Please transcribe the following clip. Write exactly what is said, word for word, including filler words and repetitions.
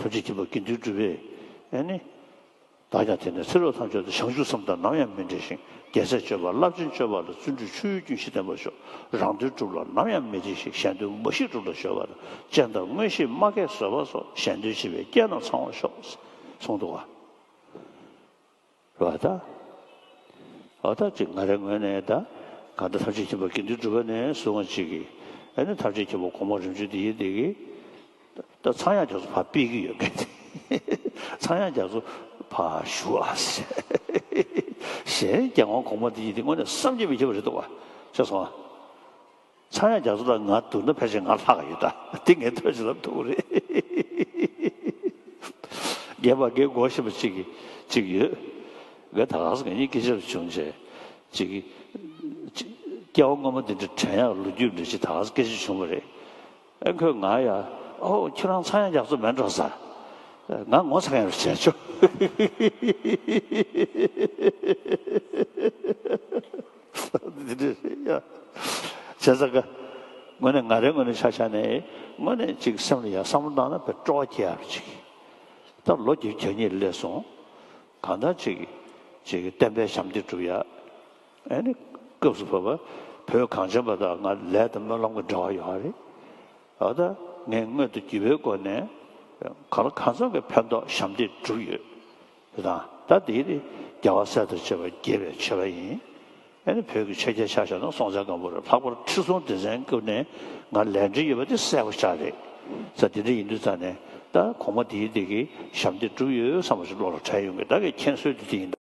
ཐམས་ཅད་མཁྱེན་པ་དགེ་འདུན་གྲུབ་པས་ཨེ་ནི། བདག་ཀྱང་དེ་ནས་ཚེ་རབས་ཐམས་ཅད་དུ། བྱང་ཆུབ་སེམས་དང་ནམ་ཡང་མི་འབྲལ་ཞིང་། རྒྱལ་སྲས་སྤྱོད་པ་རླབས་ཆེན་སྤྱོད་པ་ལ། བརྩོན་འགྲུས་ཆུ་ཡི་རྒྱུན་བཞིན་ལྡན་པར་ཤོག། རང་དོན་སྒྲུབ་ལ་ནམ་ཡང་མི་བརྗེད་ཅིང་། གཞན་དོན་མ་ཞིག་སྒྲུབ་ལ་གཞོལ་བར། སྤྱན་དང་མངོན་ཤེས་སྨྲ་མཁས་བཟོད་པ་སོགས། གཞན་དོན་བྱེད་པའི་རྐྱེན་རྣམས་ཚང་བར་ཤོག། གསུངས་འདུག་བ། རེད་བ་ད། འོ་ད་ཅིག་ང་རའི་ངོས་ནས་ད། གང་ལྟར་ཐམས་ཅད་མཁྱེན་པ་དགེ་འདུན་གྲུབ་པ་ནས་བཟུང་བ་ཅིག་གིས། ཨ་ནི་ཐམས་ཅད་མཁྱེན་པ་གོང་མ་རིམ་བྱོན་འདི་ཡིན་འདི་གིས། ད་ཚངས་དབྱངས་རྒྱ་མཚོ་ཕར་སྤེལ་གྱི་ཡོད་མཁན་དེ། ཚངས་དབྱངས་རྒྱ་མཚོ་ཕར་ཞུ་ཨ་ཟེར། གཞན་རྒྱལ་དབང་གོང་མ་འདི་ཡིན་འདི་དངོས་གནས་བསམ་གྱིས་མི་ཁྱབ་པ་རེད་འདུག་བ། ཤེས་སོང་ཨ། ཚངས་དབྱངས་རྒྱ་མཚོ་དང་ང་བསྡུར་ན་ཕལ་ཆེར་ང་ལྷག་གི་ཡོད་ད། དེ་ངས་ཐོས་ཅིག་ལབ་ཐུབ་ཀྱི་རེད། རྒན་པ་རྒན་གོ་ཤེས་པ་གཅིག་གིས་གཅིག་ཡོད། ང་ད་ག་ས་ང་གཉིས་སྐད་ཆ་བྱུང་བྱས་གཅིག་གིས། སྐྱེ་བ་སྔོན་མ་འདི་འདྲ་དྲན་ཡག་ལོ་རྒྱུས་འདྲ་ཅིག་ད་ག་ས་སྐད་ཆ་བྱུང་བ་རེད། ཨ་ཁོས་ང་ཡ། ཨོ་ཁྱེད་རང་ཚངས་དབྱངས་རྒྱ་མཚོ་མེད་འགྲོ་ཟེར། ང་ངོ་ཚ་མཁན་རེད་བྱས་ཆོག། འདི་འདྲ་རེད་ཡ། བྱས་ཙང་ཀ། དངོས་གནས་ང་རའི་ངོས་ནས་ཆ་བཞག་ནས་དངོས་གནས་ཅིག་སེམས་ལ་ཡ་བསམ་བློ་བཏང་ན་དཔེ་སྤྲོ་བ་སྐྱེ་ཡག་རེད་ཅིག། ད་ལོ་བརྒྱད་ཅུ་གྱ་གཉིས་སླེབས་སོང་། གང་ལྟར་ཅིག་ཅིག་བསྟན་པའི་ཞབས་འདེགས་སྒྲུབ་ཡག། ཨ་ནི་སྐབས་སུ་བབས་པ་བོད་གངས་ཅན་པ་དང་ང་ལས་དང་སྨོན་ལམ་གྱི་འབྲེལ་བ་ཡོད་རེད། འོ་ད་ངས་དངོས་དང་བརྒྱུད་པའི་སྒོ་ནས་གང་ལ་གང་འཚམ་གྱི་ཕན་ཐོགས་ཞབས་འདེགས་བསྒྲུབས་ཡོད། དེ་དང་ད་དེའི་རྒྱལ་བ་སྲས་དང་བཅས་པ་དགྱེས་པའི་མཆོད་པ་ཡིན། ཨ་ནི་བོད་ཀྱི་ཆོས་རྒྱལ་ཆ་བཞག་ན་སྲོང་བཙན་སྒམ་པོ་རེད། ལྷག་པར་ཁྲི་སྲོང་ལྡེ་བཙན་སྐབས་ནས་ང་ལས་འབྲེལ་ཡོད་པ་དེ་གསལ་པོ་ཆགས་རེད། ས་དེ་འདྲ་ཡིན་དུས་ཙང་ནས་ད་གོང་མ་དེའི་དེ་གི་ཞབས་འདེགས་བསྒྲུབས་ཡོད་བསམ་པ་ཞིག་བློ་ལ་དྲན་ཡོང་གི། ད་གི་མཁྱེན་སྲོལ་དེ་དེ་ཡིན།